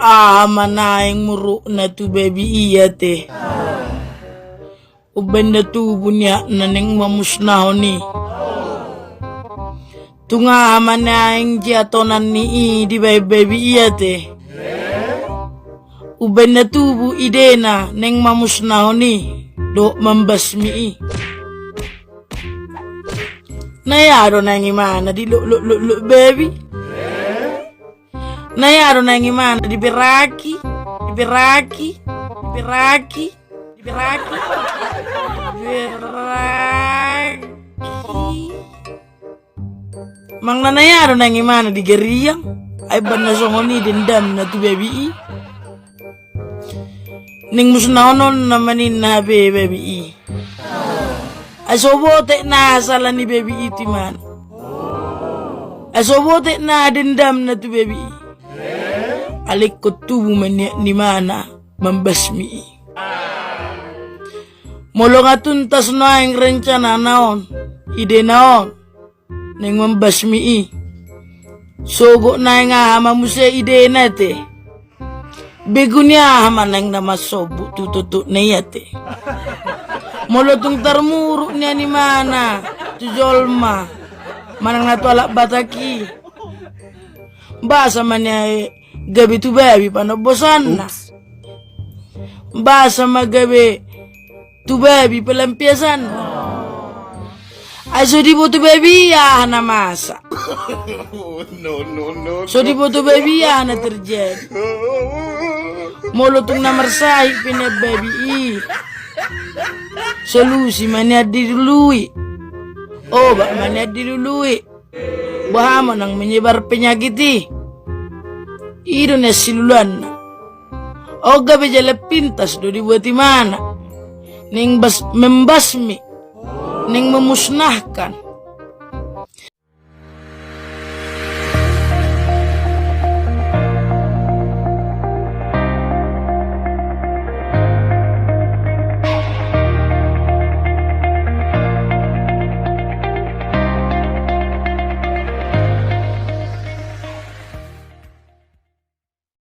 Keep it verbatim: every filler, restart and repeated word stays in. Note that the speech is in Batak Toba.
Aha ma naeng murukna tu babi i ate? Umbaen na tubu niatna naeng mamusnahon i. Tung aha ma naeng jiatonan ni i dibaen babi i ate? Umbaen na tubu idena naeng mamusnahon i dohot mambasmi i. Na ia do naeng imana di lok lok lok lok babi. Na ia do naeng imana di beraki, di beraki, di beraki, di beraki, di beraki. Manang na ia do naeng imana di gariang. Ai umbaen na songon i dendamna tu babi i. Naeng musnahononna ma ninna hape babi i. Ai so botek na sala ni babi i tu imana. Ai so botek na dendamna tu babi i. Alai ingkon tubu ma niat ni imana mambasmi i. Molo nga tuntas nuaeng rencanana on, idena on naeng mambasmi i, sogot naeng aha ma muse idena ate? Begu ni aha ma naeng na mansombu tu tototna i ate? Molo tung tarmuruk nian imana tu jolma manang na tu halak Batak i, boasa ma nian gabe tu babi panombosanna? Boasa ma gabe tu babi pelampiasanna? Ai so diboto babi i aha na masa. So diboto babi i aha na terjadi. Molo tung na marsahit pe nian babi i, solusi ma nian dilului. Obat ma nian dilului. Boha ma naeng menyebar penyakit i? I do nian siluluanna. On gabe jalan pintas do dibuat imana. Naeng bas-, membasmi, naeng memusnahkan,